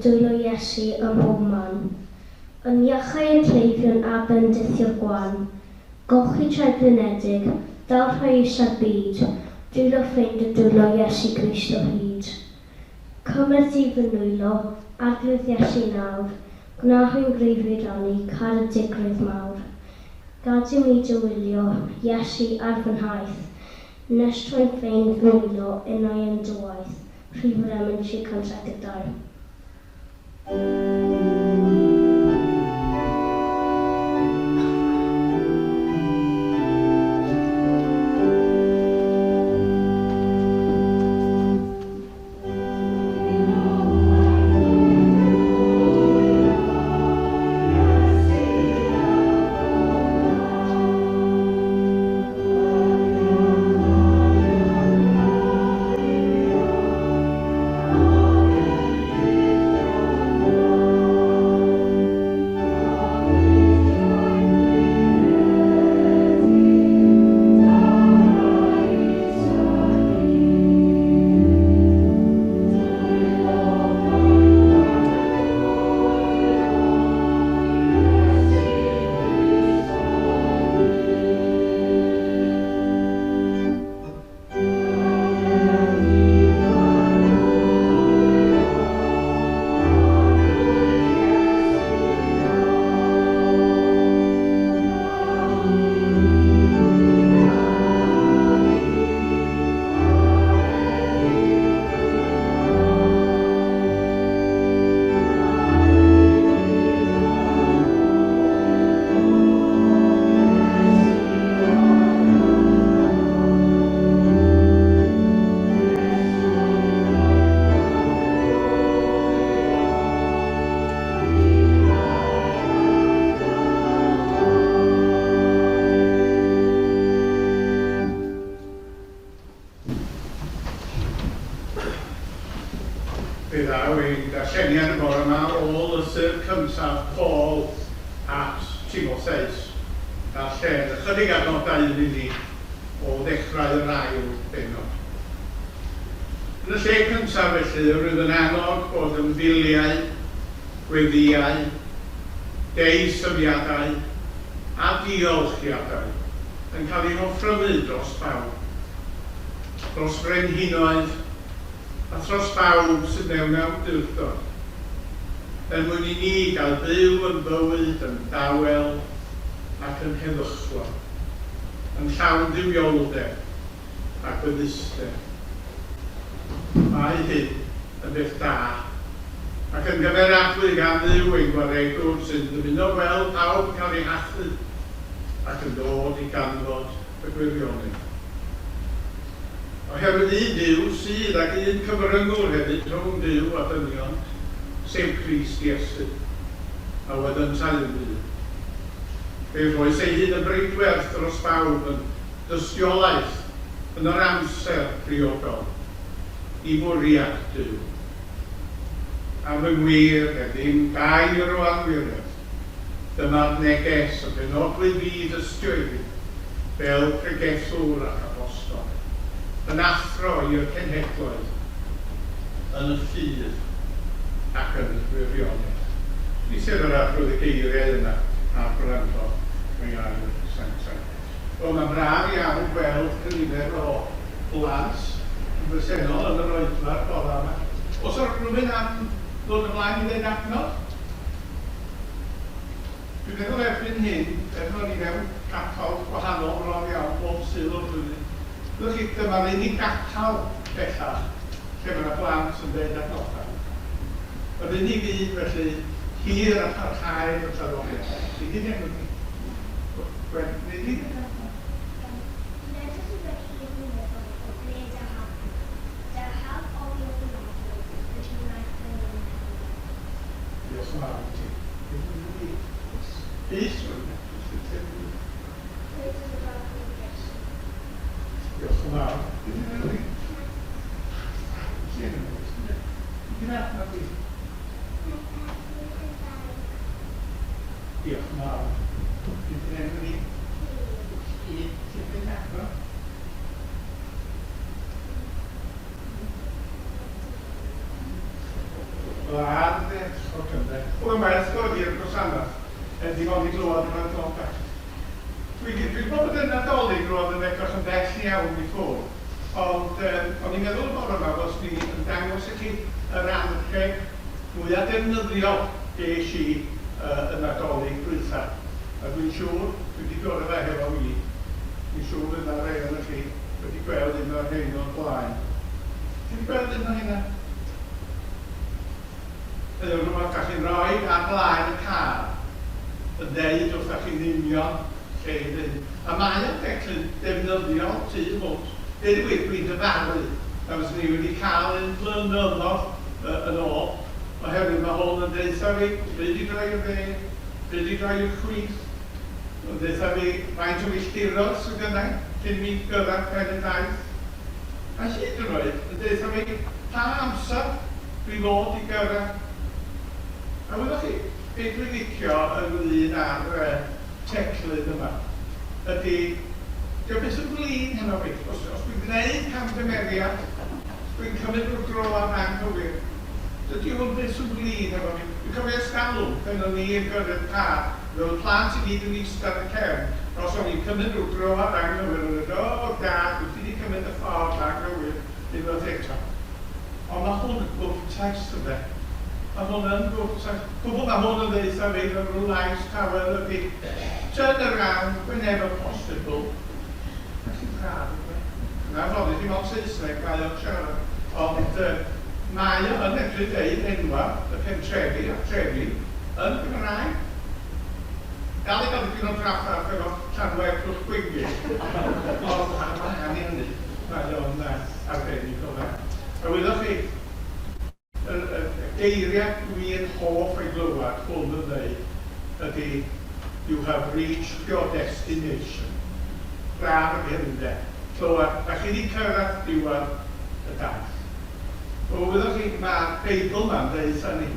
dwylo Iesu ym mhob man. Yn iachau y cleifion a bendithio'r gwan. Golchi traed blinedig, dal rhai isa'r byd, dwylo ffeind a dwylo Iesu Grist o hyd. Cymer di fy nwylo, Arglwydd Iesu nawr, gwna hwy'n gryf i rannu caredigrwydd mawr. Gad i mi dy wylio, Iesu, ar fy nhaith, Nes troi'n ffeind fy nwylo innau yn dy waith. Rhif yr emyn 302. Fe ddaw ein darlleniad y bore yma o lythyr cyntaf Paul at Timotheus. Darllen ychydig adnodau yn unig o ddechrau yr ail bennod. Yn y lle cyntaf, felly, rwyf yn annog bod ymddiliau, gweddïau, deisyfiadau a diolchiadau yn cael eu hoffrymu dros bawb, dros frenhinoedd a thros bawb sydd mewn awdurdod, er mwyn i ni gael byw yn fywyd yn dawel ac yn heddychlon, yn llawn duwioldeb a gwedduster. Mae hyn yn beth da, ac yn gymeradwy gan Dduw ein Gwaredwr sy'n dymuno gweld pawb yn cael eu hachub ac yn dod i ganfod y gwirionedd. Oherwydd un Duw sydd, ac un cyfryngwr hefyd rhwng Duw a dynion, sef Crist Iesu, a oedd yntau yn ddyn. Fe rhoes ei hun yn bridwerth dros bawb yn dystiolaeth yn yr amser priodol i fwriad Duw. Am fy ngwir, heb ddim gair o anwiredd, dyma'r neges y penodwyd fi i dystio iddi, fel pregethwr ac apostol, yn athro i'r cenhedloedd yn y ffydd ac yn y gwirionedd. Ni sydd yr Arglwydd y geiriau yna ar gwrando o'i air sanctaidd. Wel, mae'n braf iawn gweld cynifer o blant yn bresennol yn yr oedfa'r bore yma. Oes 'na rhywun am ddod ymlaen i ddeud adnod? Dwi'n meddwl erbyn hyn, er bod ni mewn capel gwahanol bron iawn bob Sul o'r flwyddyn, wyddoch chi, dyma'r unig gapel bellach lle mae 'na blant yn deud adnodau. Yr unig un, felly, hir a pharhaol y traddodiad. Be 'di dy enw di? Gwen, wnei di ddeud adnod? Nid ydych chi wedi i'r mynyddoedd o ble daw help i chi. Daw help oddi wrth yr Arglwydd, yr un wnaeth y nef a'r ddaear. Diolch yn fawr i ti. Rhys. Diolch yn fawr. Diolch yn fawr. Wel, ardderchog ynde. Wel, mae'n werth dod i'r gwasanaeth, er dim ond i glywed yr adnodau. Dwi'n dwi gwybod bod y Nadolig rwan yn edrych yn bell iawn i ffwrdd, ond um, o'n i'n meddwl y bore yma fos ni yn dangos i chi yr anrheg mwyaf defnyddiol ges i uh, y Nadolig dwytha. A dwi'n siŵr, dwi wedi dod â fe hefo fi, dwi'n siŵr fydd yna rhai ohonoch chi wedi gweld un o'r rhain o'r blaen. Ti wedi gweld un o heina? Mae o'n rhywbeth dach chi'n rhoi ar flaen y car yn deud wrthach chi'n union lle i fynd. A mae o'n declyn defnyddiol tu hwnt. Deud y gwir, dwi'n dyfaru na fyswn i wedi cael un blynyddoedd yn ôl, oherwydd mae hwn yn deutha fi pryd i droi i'r dde, pryd i droi i'r chwith, mae'n deutha fi faint o filltiroedd sydd gynna i cyn i mi gyrraedd pen y daith. A hyd yn oed yn deutha fi pa amser dwi fod i gyrraedd. A wyddoch chi, be dwi'n licio ynglyn â'r teclyn yma ydy, dio byth yn flin heno fi. Os, os dwi'n gwneud camgymeriad, os dwi'n cymryd rhyw dro ar anghywir, dydy hwn byth yn flin hefo fi. Dwi'n cofio ers talwm, pan o'n i yn gyrru'r car, roedd y plant i gyd yn eistedd yn y cefn, os o'n i'n cymryd rhyw dro ar anghywir, o'n nhw'n dweud, o, Dad, wyt ti 'di cymryd y ffordd anghywir unwaith eto. Ond mae hwn yn gwrtais, ynde? Mae hwn yn gwrtais. Cwbl mae hwn yn ddeutha fi fel rhyw lais tawel ydy, turn around whenever possible. Felly braf, ynde? Yn anffodus, dim ond Saesneg mae o'n siarad. Ond uh, mae o yn medru deud enwa y pentrefi a'r trefi yn Gymraeg. Dal i gael dipyn o drafferth efo Llanfair Pwllgwyngyll, ond ar wahân i hynny, mae o'n arbennig o dda. A wyddoch chi, y, y, y geiriau dwi'n hoff ei glywed hwn yn dweud ydy You have reached your destination. Braf ydy hynny, de. Clywed, da chi wedi cyrraedd diwedd y daith. Wel, wyddoch chi, mae'r Beibl 'ma'n deud 'tha ni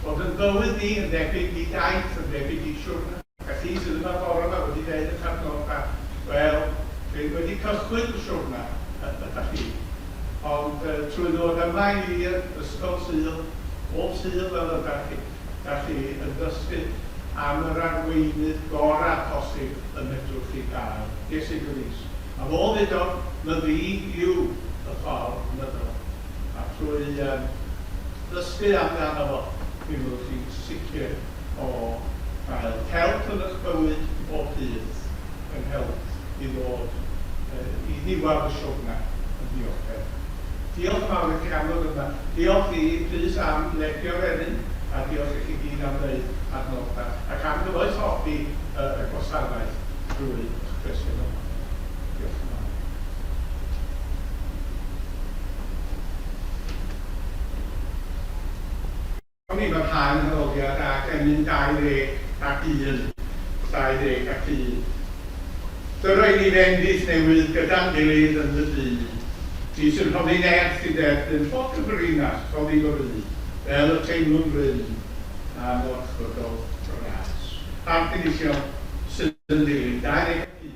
bod yn bywyd ni yn debyg i daith, yn debyg i siwrne. A chi sydd yma bore 'ma wedi deud eich adnodd a, wel, chi wedi cychwyn y siwrne, ydach chi. Ond trwy ddod yma i'r Ysgol Sul, bob Sul fel ydach chi, dach chi yn dysgu am yr arweinydd gorau posib y medrwch chi gael, Iesu Grist. A fo ddudodd, Myfi yw y ffordd myddol. A trwy ddysgu amdano fo, mi fyddwch chi'n sicr o gael help yn eich bywyd bob dydd, yn help i ddod i ddiwedd y siwrne yn ddiogel. Diolch yn fawr i chi am ddod yma. Diolch i Rhys am ledio'r emyn, a diolch i chi gyd am ddeud adnoddau ac am gyfoethogi y gwasanaeth drwy eich presenoldeb. Diolch yn fawr. Gawn ni barhau'n haddoliad ag emyn 21, 21. Dyro i ni fendith newydd gyda'n gilydd yn dy dŷ. Ti sy'n rhoddi nerth i dderbyn pob cyfrinach, rhoddi fy fel y teimlwn rym am orchfygol ras. A'r penillion sydd yn dilyn. 21.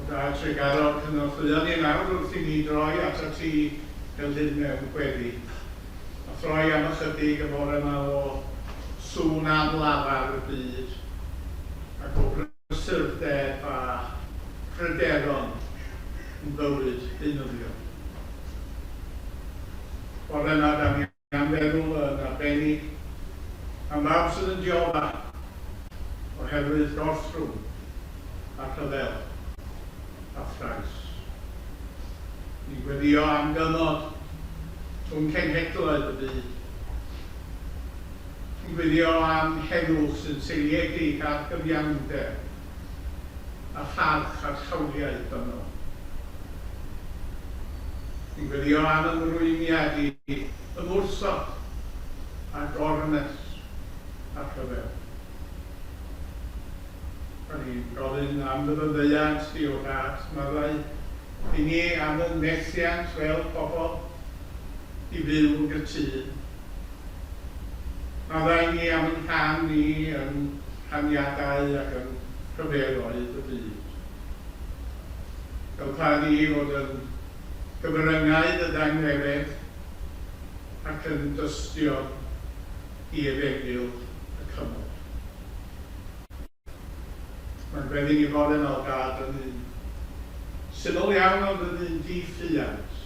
Da trugarog cynorthwyo ni nawr wrth i ni droi atat ti fel hyn mewn gweddi. A throi am ychydig y bore yma o sŵn amlafar y byd ac o brysurdeb a phryderon yn fywyd beunyddiol. Bore yma da ni am feddwl yn arbennig am bawb sydd yn diodda oherwydd gorthrwm a rhyfel a thrais. Ni'n gweddïo am gymod rhwng cenhedloedd y byd. Ni'n gweddïo am heddwch sy'n seiliedig ar gyfiawnder a pharch at hawliau dynol. Ni'n gweddïo am ymrwymiad i ymwrthod â gormes a rhyfel. Da ni'n gofyn am dy faddeuant di, O Dad, maddau i ni am yn methiant fel pobl i fyw yn gytûn. Maddau i ni am yn rhan ni yn rhaniadau ac yn rhyfeloedd y byd. Helpa ni i fod yn gyfryngau dy dangnefedd ac yn dystio i Efengyl y Cymod. Mae'n gweddi ni fore 'ma o Dad yn un syml iawn ond yn un di-ffuant.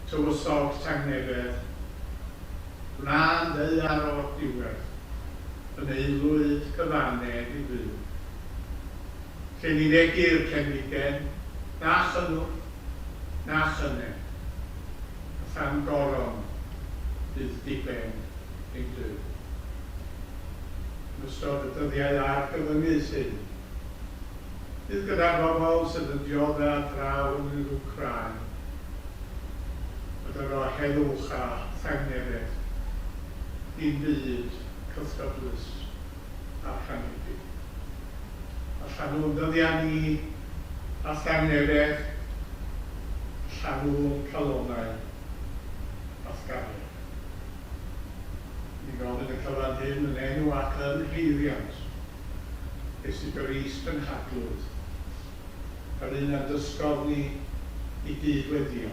Tywysog tangnefedd, gwna'n ddaear o'r diwedd yn aelwyd cyfannedd i fyw. Lle ni fegir cenfigen, na chynnwrf, na chynnen, a than goron fydd diben ein Duw. Yn ystod y dyddiau argyfyngus hyn, bydd gyda'r bobl sydd yn diodda draw yn yr Wcráin, a dyro heddwch a thangnefedd i'n byd cythryblus a rhanedig. A llanw'n ddyddiau ni a thangnefedd, llanw'n calonnau a'th gariad. Ni'n gofyn y cyfan hyn yn enw ac yn haeddiant Iesu Grist yn Rhaglwydd, yr un a'n dysgodd ni i gyd weddïo.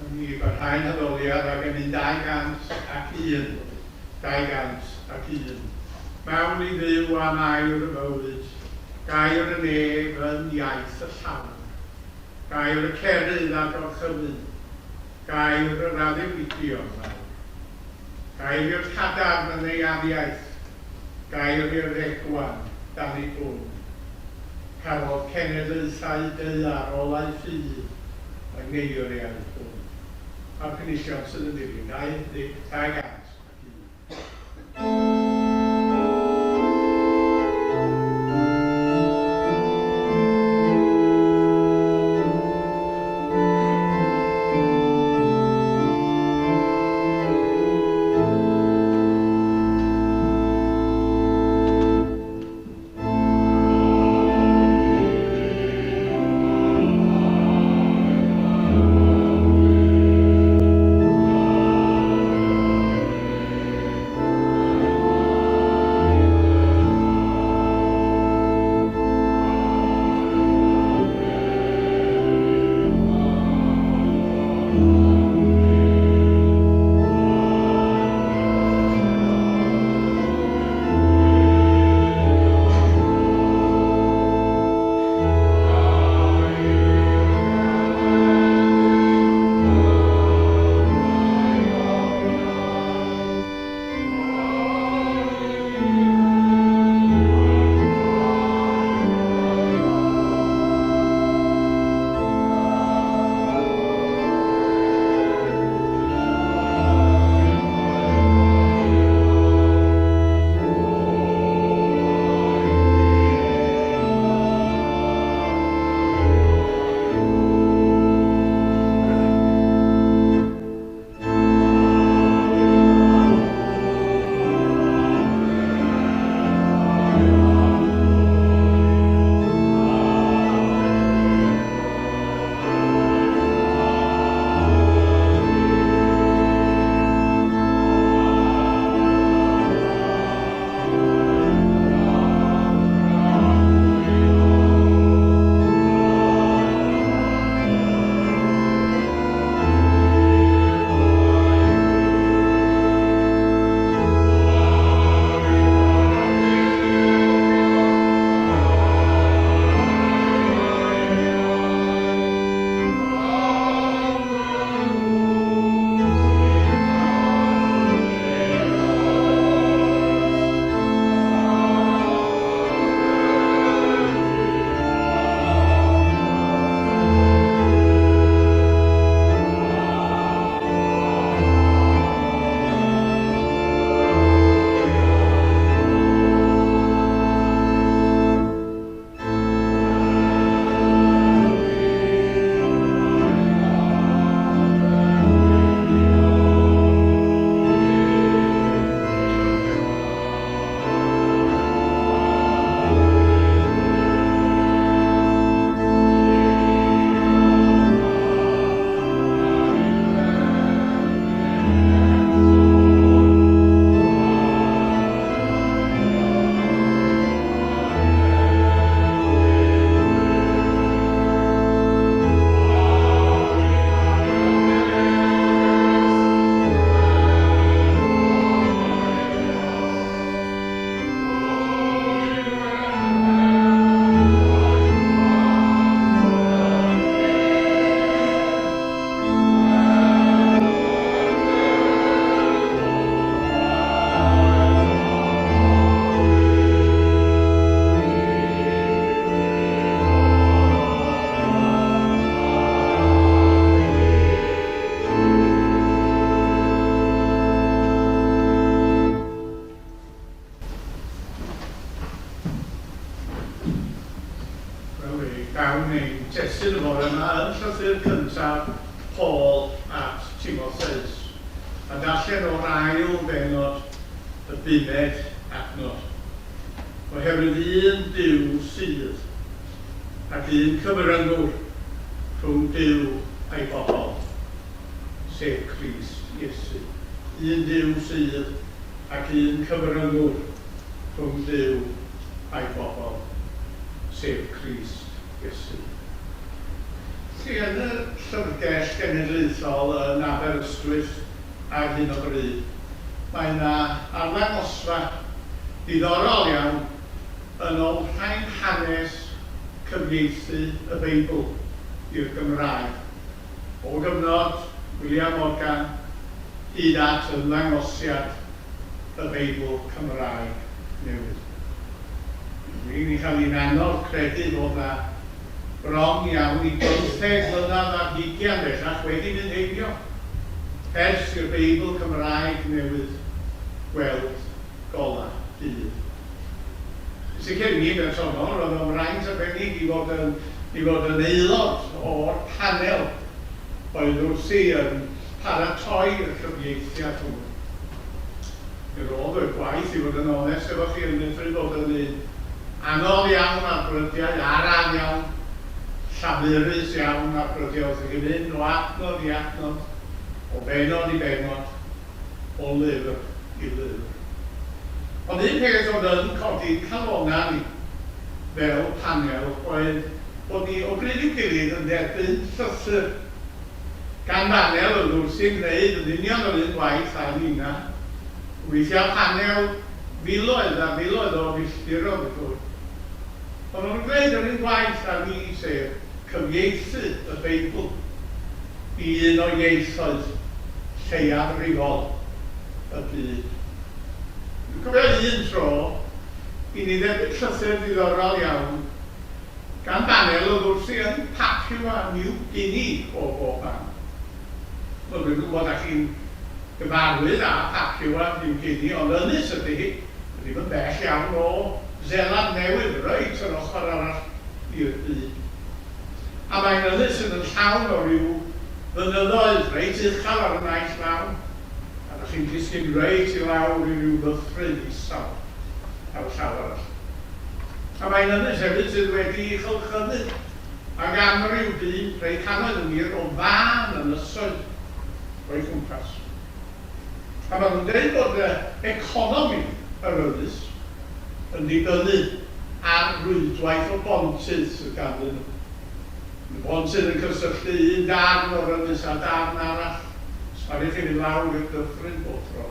Gawn ni barhau'n haddoliad ag emyn 201, 201. Mawl i Dduw am air y bywyd, gair y nef yn iaith y llawr, gair y cerydd a'r gorchymyn, gair yr addewidion mawr. Gair i'r cadarn yn ei afiaith. Gair i'r egwan, dan ei gwn. Cafodd cenedlaethau daear olau ffydd yng ngeiriau hwn. A'r penillion sydd yn dilyn, 200, 201. Wel, fe gawn ein testun y bore yma yn llythyr cyntaf Paul at Timotheus, a darllen o'r ail bennod, y bumed adnod. Oherwydd un Duw sydd, ac un cyfryngwr rhwng Duw a'i bobl, sef Crist Iesu. Un Duw sydd, ac un cyfryngwr rhwng Duw a'i bobl, sef Crist Iesu. Felly, yn y Llyfrgell Genedlaethol yn Aberystwyth ar hyn o bryd, mae yna arddangosfa ddiddorol iawn yn olrhain hanes cyfieithu y Beibl i'r Gymraeg, o gyfnod William Morgan hyd at ymddangosiad y Beibl Cymraeg. Newydd. Dwi'n ei chael hi'n anodd credu fod 'na bron iawn i bymtheg mlynedd ar hugian bellach wedi mynd heibio ers i'r Beibl Cymraeg Newydd gweld golau dydd. Yn sicr i mi yn bersonol, roedd o'n fraint arbennig i fod yn i fod yn aelod o'r panel oedd wrthi yn paratoi y cyfieithiad hwnnw. Mi roedd y gwaith, i fod yn onest efo chi, yn medru bod yn un anodd iawn ar brydiau, araf iawn, llafurus iawn ar brydiau wrth i chi fynd o adnod i adnod, o bennod i bennod, o lyfr i lyfr. Ond un peth oedd yn codi'n calonnau ni fel panel oedd bod ni o bryd i'w gilydd yn derbyn llythyr gan banel oedd wrthi'n gwneud yn union yr un gwaith â ninna, weithiau panel filoedd a miloedd o filltiroedd i ffwrdd. Ond o'n nhw'n gwneud yr un gwaith â ni, sef cyfieithu y Beibl i un o ieithoedd lleiafrifol y byd. Dwi'n cofio un tro i ni dderbyn llythyr diddorol iawn gan banel oedd wrthi yn Papua New Guinea o bob man. Wel, dwi'm yn gwybod a chi'n gyfarwydd â Papua New Guinea, ond ynys ydy hi, ddim yn bell iawn o Zeland Newydd, reit yr ochr arall i'r byd. A mae'n ynys sydd yn llawn o ryw fynyddoedd reit uchel ar y naill law, a dach chi'n disgyn reit i lawr i ryw ddyffryn isel ar y llaw arall. A mae'n ynys hefyd sydd wedi'i chylchynu ag amryw du, rhei cannoedd yn wir, o fân ynysoedd o'i chwmpas. A maen nhw'n deud bod economi yr ynys yn dibynnu ar rwydwaith o bontydd sydd ganddyn nhw. Mae pontydd yn cysylltu un darn o'r ynys â darn arall, sbari chi fynd lawr i'r dyffryn bob tro.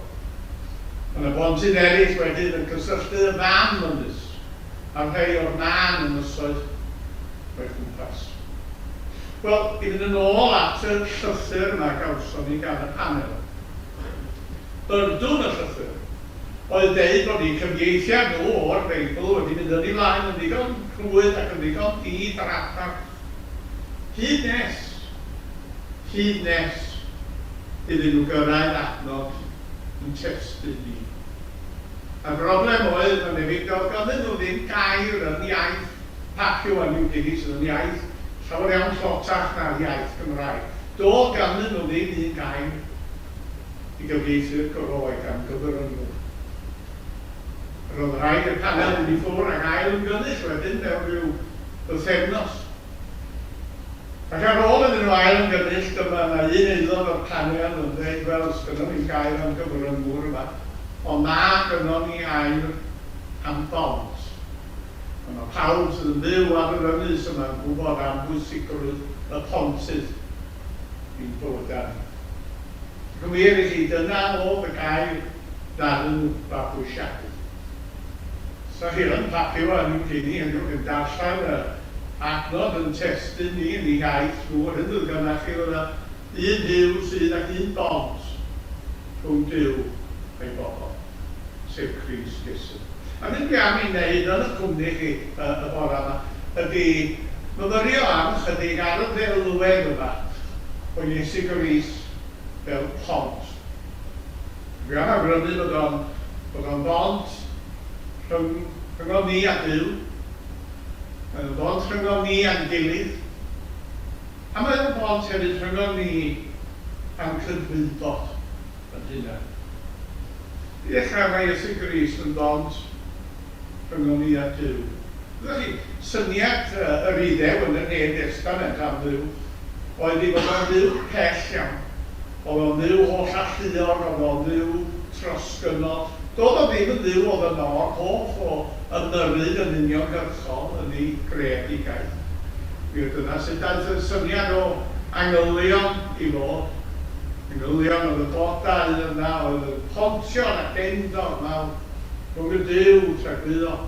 Mae 'na bontydd eraill wedyn yn cysylltu y fam ynys â rhai o'r mân ynysoedd o'i chwmpas. Wel, i fynd yn ôl at y llythyr yma gawson ni gan y panel. Byrdwn y llythyr oedd deud bod eu cyfieithiad nhw o'r Beibl wedi mynd yn ei flaen yn ddigon rhwydd ac yn ddigon di-drafferth, hyd nes, hyd nes iddyn nhw gyrraedd adnod yn testun ni. A'r broblem oedd, mae'n debyg, doedd ganddyn nhw ddim gair yn iaith Papua New Guinea, sydd yn iaith llawer iawn tlotach na'r iaith Gymraeg. Doedd ganddyn nhw ddim un gair i gyfieithu'r Groeg am gyfryngwr. Roedd rhaid i'r panel fynd i ffwrdd ac ail ymgynnull wedyn mewn rhyw bythefnos. Ac ar ôl iddyn nhw ail ymgynnull, dyma 'na un aelod o'r panel yn dweud, wel, sgynnon ni'm gair am gyfryngwr yma, ond ma' gynnon ni air am bont. A ma' pawb sydd yn byw ar yr ynys yma yn gwybod am bwysigrwydd y pontydd i'n bywydau ni. Ac yn wir i chi, dyna oedd y gair ddaru nhw fabwysiadu. Os dach chi yn Papua New Guinea heddiw ac yn darllen y adnod yn testun ni yn eu iaith nhw, yr hyn fydd gynna chi fydda un Duw sydd ac un bont rhwng Duw a'i bobl, sef Crist Iesu. A'r hyn dwi am ei wneud yn eich cwmni chi y bore yma ydy myfyrio am ychydig ar y ddelwedd yma o Iesu Grist fel pont. Dwi am awgrymu bod o'n bod o'n bont rhwng rhyngom ni a Duw. Mae o'n bont rhyngom ni a'n gilydd. A mae o'n bont hefyd rhyngom ni a'n cydwybod yn hunain. I ddechrau, mae Iesu Grist yn bont rhyngom ni a Duw. Wyddoch chi, syniad yr Iddew yn yr Hen Destament am Dduw oedd ei fod o'n Dduw pell iawn. Oedd o'n Dduw holl-alluog, oedd o'n Dduw trosgynnol. Doedd o ddim yn Dduw oedd yn mor hoff o ymyrryd yn uniongyrchol yn ei greadigaeth. Wir, dyna sut daeth y syniad o angylion i fod. Angylion oedd y bodau yna oedd yn pontio'r agendor mawr rhwng y Duw tragwyddol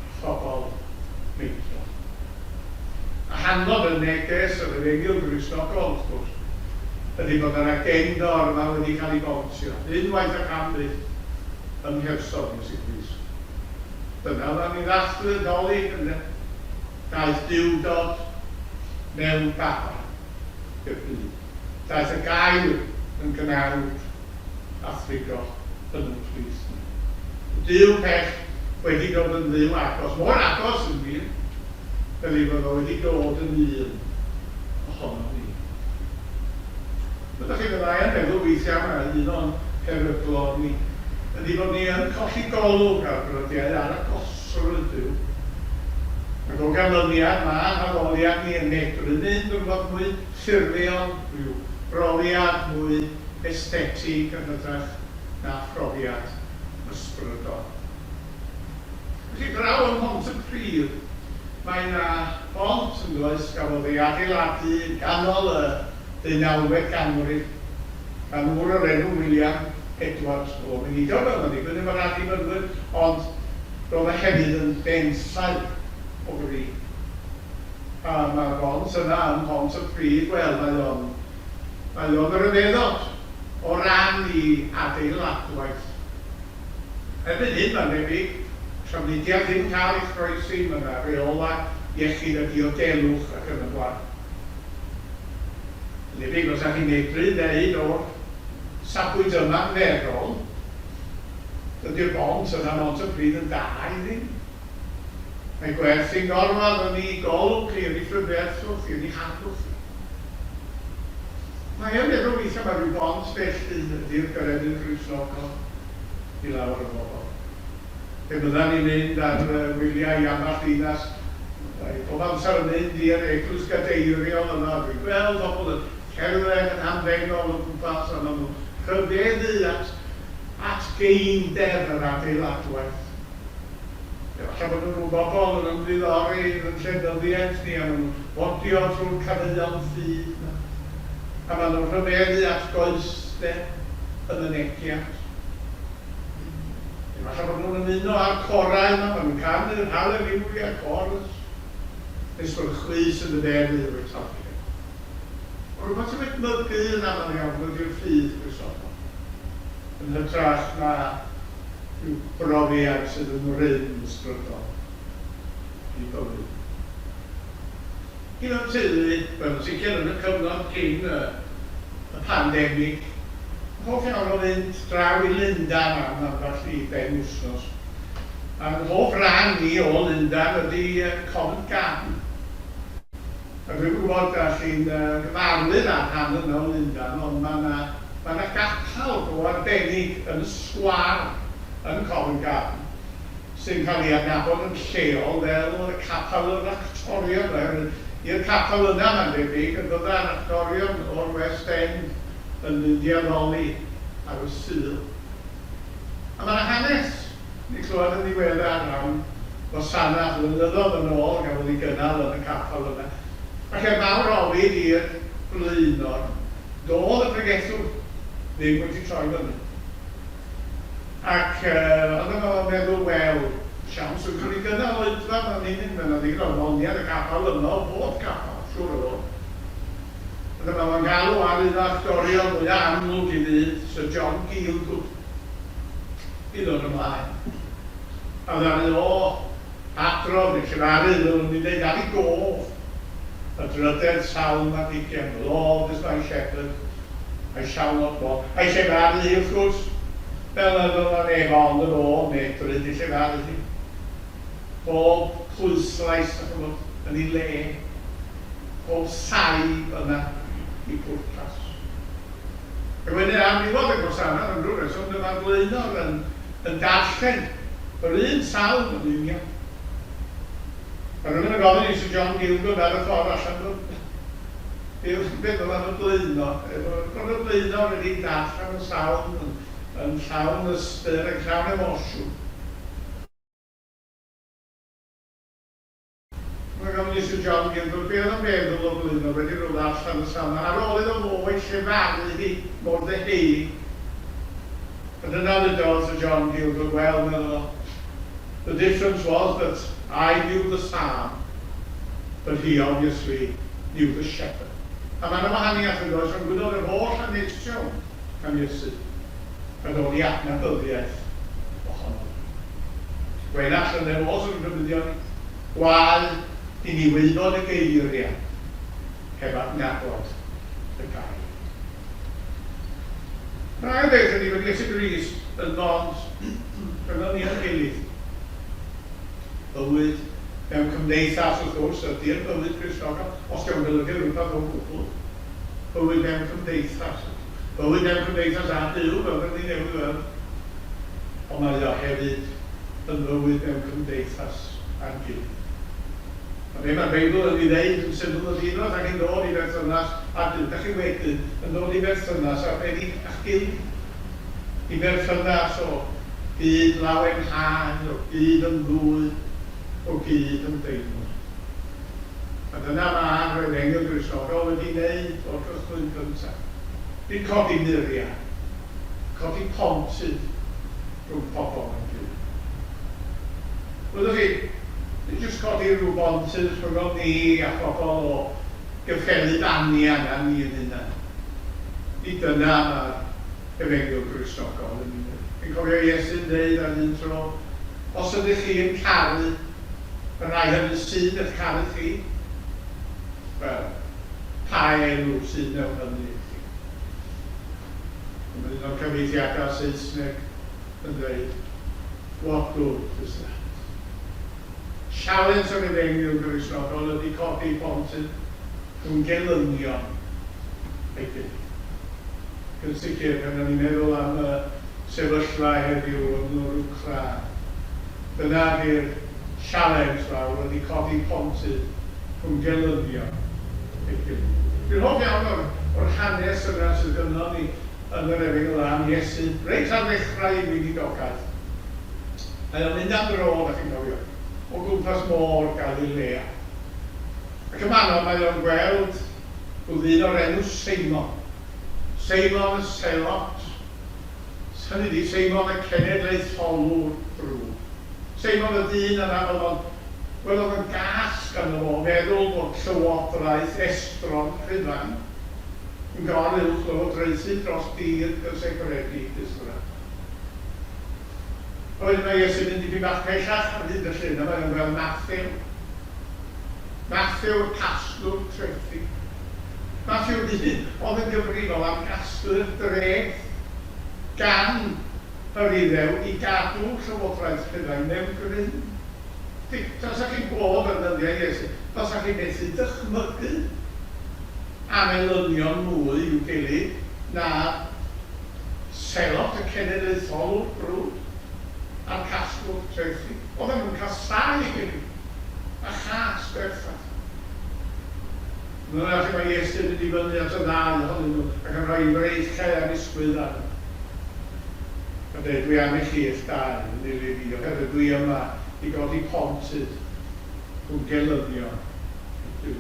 a phobl meidrol. A hanfod y neges yr Efengyl Gristnogol, wrth gwrs, ydy bod yr agendor yma wedi cael ei bontio, unwaith ac am byth, ym mherson Iesu Grist. Dyna oeddan ni'n ddathlu y Dolig ynde? Daeth Duwdod mewn baban i'r byd. Daeth y Gair yn gnawd a thrigo yn ein plith ni. Y Duw pell wedi dod yn Dduw agos, mor agos yn wir, fel ei fod o wedi dod yn un ohonom ni. Ydych chi'n fydda i yn meddwl weithiau mai un o'n peryglon ni ydy bod ni yn colli golwg ar brydiau ar agosrwydd Duw. Ac o ganlyniad mae haddoliad ni yn medru mynd yn rhywbeth mwy ffurfiol, rhyw brofiad mwy esthetig yn hytrach na phrofiad ysbrydol. Felly draw ym Mhontypridd mae 'na bont yn does gafodd ei adeiladu yn ganol y ddeunawfed ganrif gan ŵr o'r enw William Edwards o weinidog oedd o'n digwydd efo'r Annibynwyr ond roedd o hefyd yn bensaer o fri. A mae'r bont yna ym Mhontypridd, wel mae o'n mae o'n ryfeddod o ran i adeiladwaith. Erbyn hyn, mae'n debyg, trafnidiaeth ddim yn cael ei chroesi, mae 'na reolau iechyd a diogelwch ac yn y blaen. Yn debyg, fysa chi'n medru ddeud o'r safbwynt ymarferol, dydy'r bont yna ym Mhontypridd yn dda i ddim. Mae gwerth ein gorfod yn ei golwg chi, yn ei phrydferthwch chi, yn ei harddwch chi. Mae yn meddwl weithiau mae rhyw bont felly ydy'r Gyrefin Gristnogol i lawer o bobl. Pe byddan ni'n mynd ar wyliau i ambell ddinas, bydda i bob amser yn mynd i'r eglwys gadeiriol yno a dwi'n gweld pobl yn cerdded yn hamddenol o gwmpas a maen nhw'n rhyfeddu at at geinder yr adeiladwaith. Efallai bod nhw'n bobl yn ymddiddori yn ein llenyddiaeth ni a maen nhw'n bodio trwy'r caneuon ffydd 'na, a maen nhw'n rhyfeddu at goesder y mynegiant. Efallai bod nhw'n ymuno â'r corau yma, maen nhw'n canu'r Hallelujah Chorus, nes bod y chwys yn dy feddwl wedi talcen. Ond rhywbeth sy'n edmygu yn aml iawn ydy'r ffydd Gristnogol, yn hytrach na rhyw brofiad sydd yn rym ysbrydol i bywyd. Un o'm teulu, wel yn sicr yn y cyfnod cyn y y pandemig, yn hoff iawn o fynd draw i Lundan am ambell i benwythnos. A'n hoff ran i o Lundan ydy Covent Garden. A dwi'm yn gwybod a chi'n gyfarwydd â'r rhan yna o Lundan, ond ma' 'na ma' 'na gapel go arbennig yn y sgwâr yn Covent Garden sy'n cael ei adnabod yn lleol fel Capel yr Actorion, oherwydd i'r capel yna, mae'n debyg, y bydda'r actorion o'r West End yn mynd i addoli ar y Sul. A ma' 'na hanes Ni'n clywed yn ddiweddar am wasanaeth flynyddoedd yn ôl gafodd ei gynnal yn y capel yna. Ac er mawr ofid i'r blaenor, doedd y pregethwr ddim wedi troi fyny. Ac ond dyma fo'n meddwl, wel, siawns y gallwn ni gynnal oedfa fan hyn, mae 'na ddigon o lonni ar y capel yma o bob capel, siŵr o fod. A dyma fo'n galw ar un o actorion mwya amlwg ei ddydd, Sir John Gielgud. i ddod ymlaen. A ddaru o adrodd neu llefaru, fel o'n i'n deud, ar ei gof, y drydedd salm ar hugain, The Lord is my shepherd, I shall not want. A'i llefaru hi, wrth gwrs, fel na ddyla neb ond yr o medru di llefaru hi. Pob pwyslais, dach ch'mod, yn ei le, pob saib yna i pwrpas. Ac wedyn ar ddiwedd y gwasanaeth, am ryw reswm, dyma'r blaenor yn yn darllen yr un salm yn union. A rhywun yn gofyn i Sir John Gielgud ar y ffordd allan, wel, be o'ch chi'n feddwl am y blaenor? Bod y blaenor wedi darllen y salm yn yn llawn ystyr, yn llawn emosiwn. Mae gan Mister John Gielgud be oedd o'n feddwl o Glynor wedi rhywle allan y safle ar ôl iddo fo ei llefaru hi mor ddeheuig. A dyna ddudodd Sir John Gielgud, wel, medda fo, the difference was that I knew the psalm, but he obviously knew the shepherd. A mae 'na wahaniaeth yn does rhwng gwybod yr holl hanesion am Iesu a dod i adnabyddiaeth ohono. Gwenallt yn Efos yn rhybuddio ni, Gwae i ni wybod y geiriau heb adnabod y gair. Yr ail beth ydy bod Iesu Grist yn bont rhyngom ni a'n gilydd. Bywyd mewn cymdeithas, wrth gwrs, ydy'r bywyd Cristnogol, os dio'n golygu rhywbeth o gwbl. Bywyd mewn cymdeithas ydy. Bywyd mewn cymdeithas â Duw, fel rydyn ni newydd weld. Ond mae o hefyd yn fywyd mewn cymdeithas â'n gilydd. A be mae'r Beibl yn ei ddeud yn syml ydy unwaith dach chi'n dod i berthynas â Duw, dach chi wedyn yn dod i berthynas arbennig â'ch gilydd. I berthynas o gyd lawenhau, o gyd ymddwyn, o gyd ymdeimlo. A dyna mae'r Efengyl Gristnogol wedi wneud o'r cychwyn cyntaf. Nid codi muriau, codi pontydd rhwng pobl a'n gilydd. Wyddoch chi, nid jyst codi rhyw bontydd rhyngom ni a phobl o gyffelyb anian â ni yn hunain. Nid dyna mae'r Efengyl Gristnogol yn ei wneud. Fi'n cofio Iesu'n deud ar un tro, Os ydych chi yn caru y rhai hynny sydd eich caru chi, wel, pa elw sydd mewn hynny i chi? Mae un o'r cyfieithiadau Saesneg yn dweud, What good is that? Sialens yr Efengyl Gristnogol ydy codi pontydd rhwng gelynion ei gilydd. Ac yn sicr, pan 'da ni'n meddwl am y sefyllfa heddiw yn yr Wcráin, dyna ydy'r sialens fawr, ydy codi pontydd rhwng gelynion ei gilydd. Dwi'n hoff iawn o'r o'r hanes yna sydd gynnon ni yn yr Efengyl am Iesu, reit ar ddechrau ei weinidogaeth. Mae o'n mynd am dro, dach chi'n cofio, o gwmpas môr Galilea. Ac yn fanno mae o'n gweld rhyw ddyn o'r enw Seimon. Seimon y Selot. Hynny ydi, Seimon y cenedlaetholwr drwg. Seimon y dyn yna oedd o'n, wel oedd yn gas ganddo fo feddwl bod llywodraeth estron Rhufain yn gor-uwch-lywodraethu dros dir cysegredig Israel. A wedyn mae Iesu'n mynd dipyn bach pellach ar hyd y llyn a mae o'n gweld Mathew. Mathew y casglwr trethi. Mathew ddyn oedd yn gyfrifol am gasglu'r dreth gan yr Iddew i gadw llywodraeth Rhufain mewn grym. Tasach chi'n bod yn ddyddiau Iesu, fasach chi'n methu dychmygu am elynion mwy i'w gilydd na selot y cenedlaetholwr brwd a'r casglwr trethi. Oedden nhw'n casáu ei gilydd, a chas berffaith. Dyna lle mae Iesu'n mynd i fyny at y ddau ohonyn nhw ac yn rhoi ei freichiau ar ysgwydd arnyn nhw. A dweud, Dwi am i chi eich dau yn nilyn fi, oherwydd dwi yma i godi pontydd rhwng gelynion a Duw.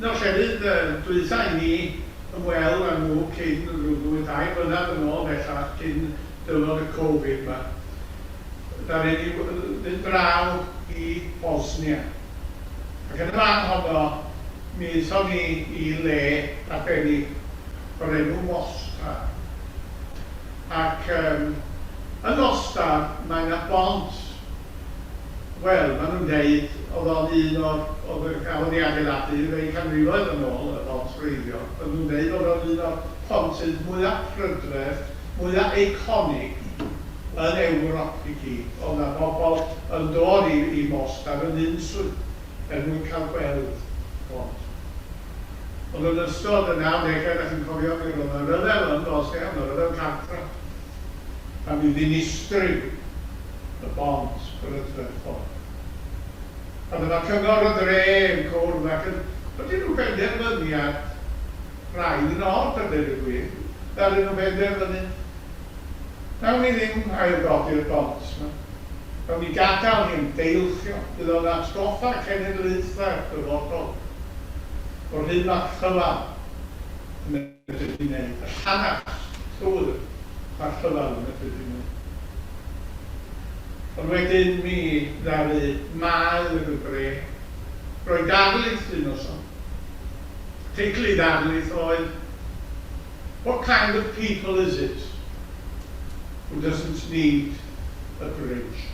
Un o'r llefydd dwytha i ni ymweld â nhw cyn rhyw ddwy, dair blynedd yn ôl bellach, cyn dyfod y Covid 'ma, ddaru ni fynd draw i Bosnia. Ac yn y fan honno, mi aethon ni i le arbennig o'r enw Mostar. Ac yym yn Mostar mae 'na bont, wel, maen nhw'n deud oedd o'n un o'r, oedd y, gafodd ei adeiladu rei canrifoedd yn ôl, y bont wreiddiol, maen nhw'n deud oedd o'n un o'r pontydd mwya' prydferth, mwya' eiconig yn Ewrop i gyd. Oedd 'na bobl yn dod i i Mostar yn unswydd er mwyn cael gweld bont. Ond yn ystod y nawdegau, dach chi'n cofio, mi roedd 'na ryfel yn Bosnia, oedd 'na ryfel cartra, a mi ddinistriwyd y bont brydferth hon. A dyma cyngor y dre yn cwrdd ac yn dod i ryw benderfyniad braidd yn od a deud y gwir, ddaru nhw benderfynu Wnawn ni ddim ailgodi'r bont 'ma. Wnawn ni gadael hi'n deilchio. Bydd o'n atgoffa cenedlaethau'r dyfodol o'r hyn mae'r rhyfel yn medru ei wneud, y llanast llwyr mae'r rhyfel yn medru ei wneud. Ond wedyn mi ddaru maer y dre roi darlith un noson. Teitl ei ddarlith oedd What kind of people is it who doesn't need y Bridge.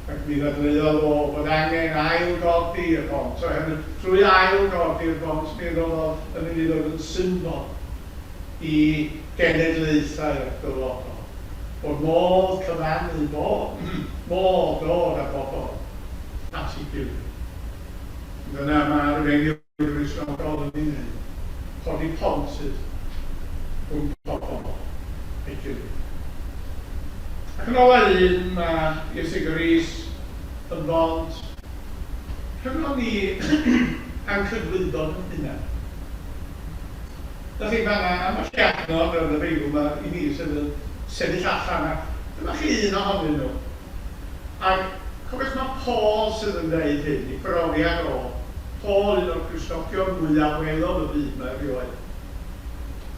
Ac mi ddadleuodd o bod angen ail-godi y bont, oherwydd trwy ail-godi'r bont mi roedd yn mynd i ddod yn symbol i genedlaethau'r dyfodol, bod modd cyfannu, bod modd dod â pobl at ei gilydd. Dyna mae'r Efengyl Gristnogol yn ei wneud, codi pontydd rhwng pobl a'i gilydd. Ac yn ola un, mae Iesu Grist yn bont rhyngom ni a'n cydwybod yn hunain. Felly, mae yna ambell i adnod yn y Beibl 'ma i ni sydd yn sefyll allan, a dyma chi un ohonyn nhw. Ac cofiwch mae Paul sydd yn dweud hyn, ei brofiad o. Paul, un o'r Cristnogion mwyaf welodd y byd 'ma erioed.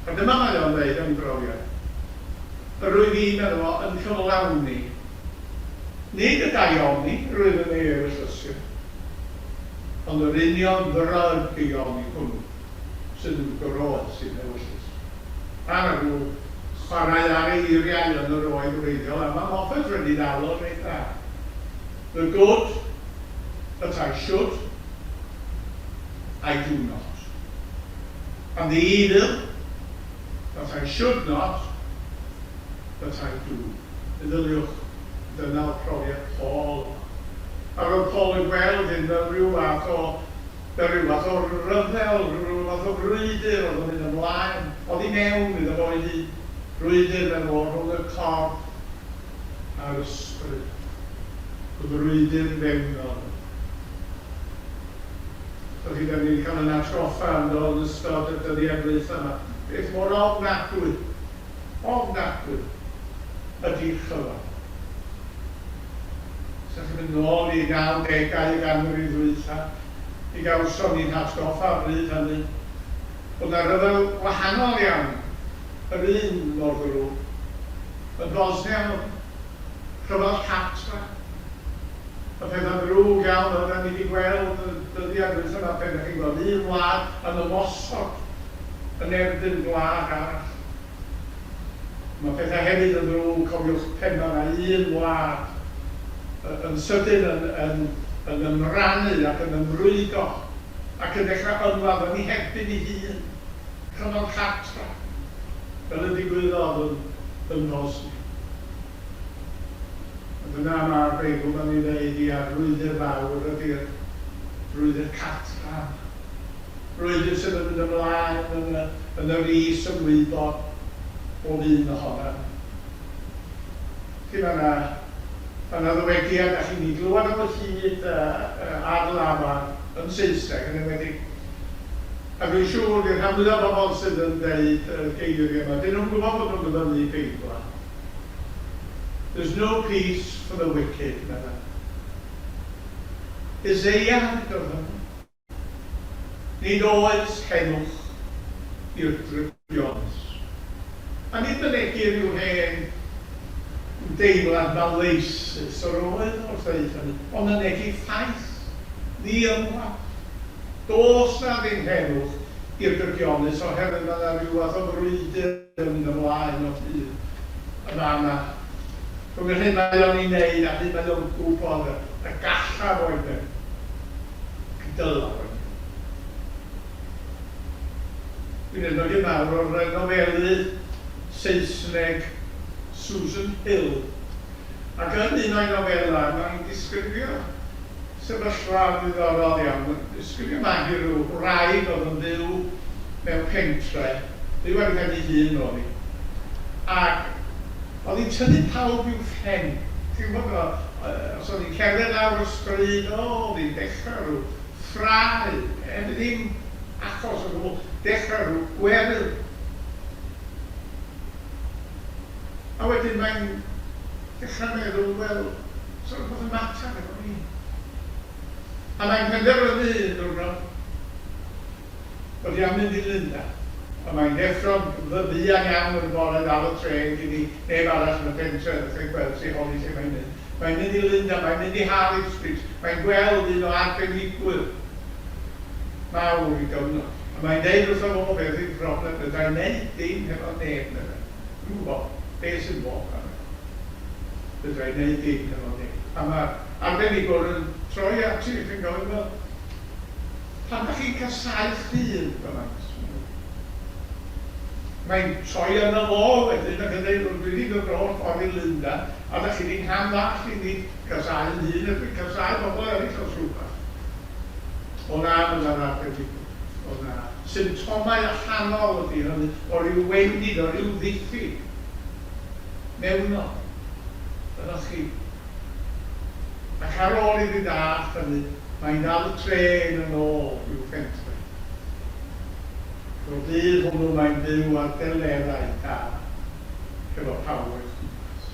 A dyma mae o'n dweud am ei brofiad. Yr wyf fi, medda fo, yn cyflawni. Nid y daioni rwyf yn ei ewyllysio, ond yr union ddrygioni hwnnw sydd yn groes i'n hewyllys. A 'na rhyw chwarae ar eiriau yn yr oed wreiddiol, a ma' Moffat wedi dal o reit dda. The good that I should, I do not. And the evil that I should not, that I do. Meddyliwch, dyna oedd profiad Paul yma. A roedd Paul yn gweld hyn fel rhyw fath o fel rhyw fath o ryfel, rhyw fath o frwydr oedd yn mynd ymlaen oddi mewn iddo fo ei hun, brwydr fel fo rhwng y corff a'r ysbryd, y frwydr fewnol yma. Felly, da ni wedi cael yn atgoffa yn do yn ystod y dyddiau dwytha yma, beth mor ofnadwy, ofnadwy ydy rhyfel. Os ydych chi'n mynd nôl i nawdegau y ganrif ddwytha, mi gawson ni'n hatgoffa bryd hynny bod 'na ryfel gwahanol iawn, yr un mor ddrwg, yn Bosnia, rhyfel cartra. Y pethau drwg iawn oedden ni 'di gweld y dyddiau dwytha 'ma pen dach chi'n gweld un wlad yn ymosod yn erbyn gwlad arall. Mae pethau hefyd yn ddrwg, cofiwch pen mae 'na un wlad yn sydyn yn yn yn ymrannu ac yn ymrwygo ac yn dechrau ymladd yn ei herbyn ei hun, rhyfel cartra, fel y digwyddodd yn yn Bosnia. A dyna mae'r Beibl yn ei ddeud, ia, frwydr fawr ydy'r frwydr cartra yma. Brwydr sydd yn mynd ymlaen yn y yn yr is-ymwybod bob un ohonom ni. Felly mae 'na mae 'na ddywediad dach chi'n ei glywed o hyd ar lafar, yn Saesneg yn enwedig, a dwi'n siŵr i'r rhan fwyaf o bobl sydd yn deud y geiriau yma, dyn nhw'm yn gwybod bod nhw'n dyfynnu Beibl. There's no peace for the wicked, meddai. Isaiah ddudodd hynny. Nid oes heddwch i'r drygionus. A nid mynegi rhyw hen deimlad maleisus yr oedd wrth ddeud hynny, ond mynegi ffaith ddiymladd. Does 'na ddim heddwch i'r drygionus oherwydd mae 'na ryw fath o frwydr yn mynd ymlaen o hyd yn fan 'na rhwng yr hyn mae o'n ei wneud a'r hyn mae o'n gwybod y gallaf o'i wneud. Dyla fo wneud. Dwi'n edmygu mawr o'r nofelydd Saesneg Susan Hill, ac yn un o'i nofelau mae'n disgrifio sefyllfa ddiddorol iawn. Disgrifio mai hi ryw wraig oedd yn byw mewn pentre, byw ar ei phen ei hun oedd hi, ac oedd hi'n tynnu pawb i'w phen. Ti'n gwybod, os oedd hi'n cerdded lawr y stryd, o, oedd hi'n dechrau rhyw ffrae, heb ddim achos o gwbl, dechrau rhyw gweryl. A wedyn mae'n dechrau meddwl, wel, 'sa rhywbeth yn mater efo fi. A mae'n penderfynu un diwrnod bod hi am mynd i Lundain. A mae'n deffro'n fuan iawn yn y bore, ddal y trên cyn i neb arall yn y pentre ddechrau gweld hi, holi lle mae'n mynd. Mae'n mynd i Lundain, mae'n mynd i Harley Street, mae'n gweld un o arbenigwyr mawr ei gyfnod. A mae'n deud wrtho fo beth yw'r broblem, fedra i wneud dim hefo neb, meddai. Dwi'm yn gwybod beth sy'n bod arna i. Fedra i wneud dim hefo neb. A mae'r arbenigwr yn troi at ti ac yn gofyn, wel, pam dach chi'n casáu'ch hun gymaint? Mae'n troi arno fo wedyn ac yn dweud, wel, dwi wedi dod yr holl ffordd i Lundain, a dach chi wedi ngham-ddallt i, nid casáu yn hun ydw i, casáu bobl eraill os rhywbeth. O na, meddai'r arbenigwr, o na. Symptomau allanol ydy hynny, o ryw wendid, o ryw ddiffyg mewnol ynoch chi. Ac ar ôl iddi ddallt hynny, mae'n dal y trên yn ôl i'w phentre. O'r dydd hwnnw mae'n byw ar delerau da hefo pawb o'i chwmpas.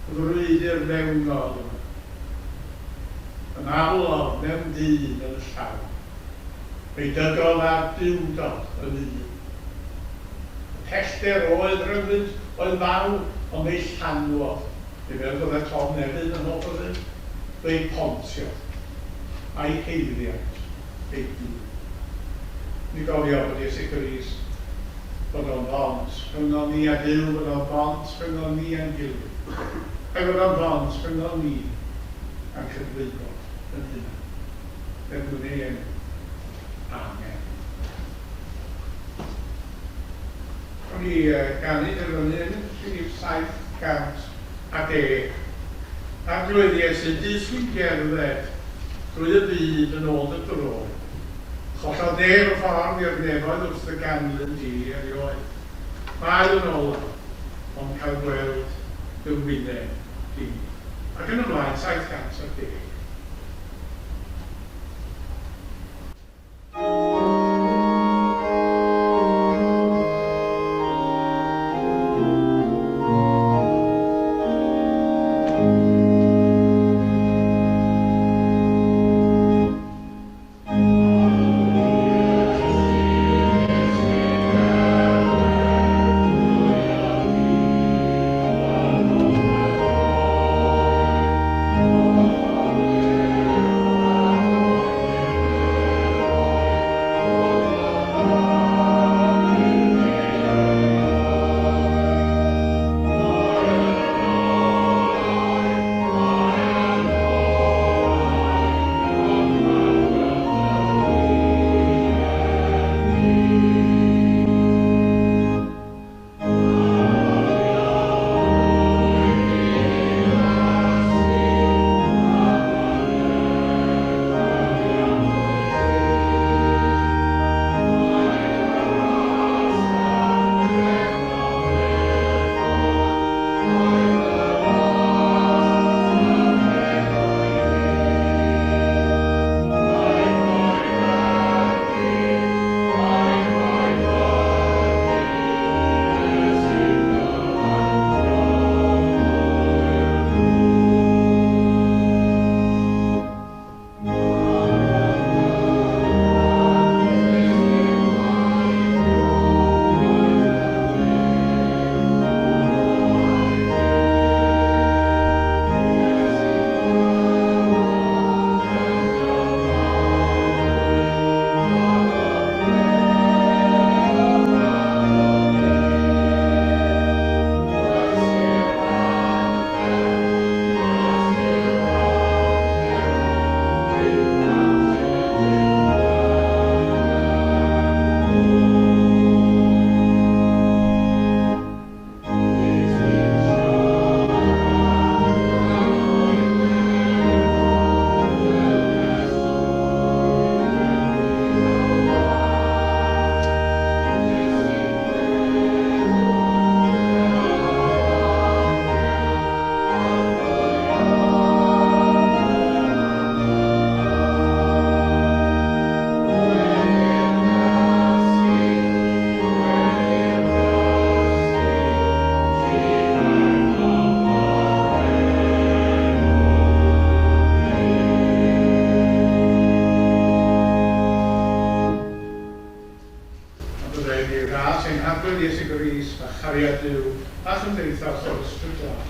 Y frwydr fewnol yma. Ymaflodd mewn dyn yn y llaw. Fe'i dygodd â'r duwdod yn un. Y pellter oedd rhyngddynt oedd mawr, ond fe'i llanwodd. Dwi'n meddwl byddai Tom Nefyn yn hoff o ddweud, fe'i pontiodd, a'i haeddiant ei hun. Ni gofio bod Iesu Grist, bod o'n bont rhyngom ni a Duw, bod o'n bont rhyngom ni a'n gilydd, a'i fod o'n bont rhyngom ni a'n cydwybod yn hunan. Er mwyn ei enw. Amen. O'n i ganu dyfynnu yn rhif 710, Arglwydd Iesu, dysg fi'n gerdded drwy y byd yn ôl dy droed. Chollodd neb y ffordd i'r nefoedd wrth dy ganlyn di erioed. Mae yn olaf, ond cael gweld dy wyneb di. Ac yn y blaen, 710. A byddai i ras ein Harglwydd Iesu Grist a chariad Duw a chymdeithas yr Ysbryd Glân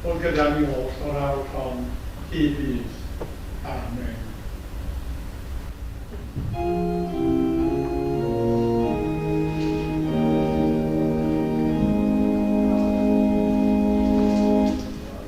fod gyda ni oll o'r awr hon hyd byth. Amen.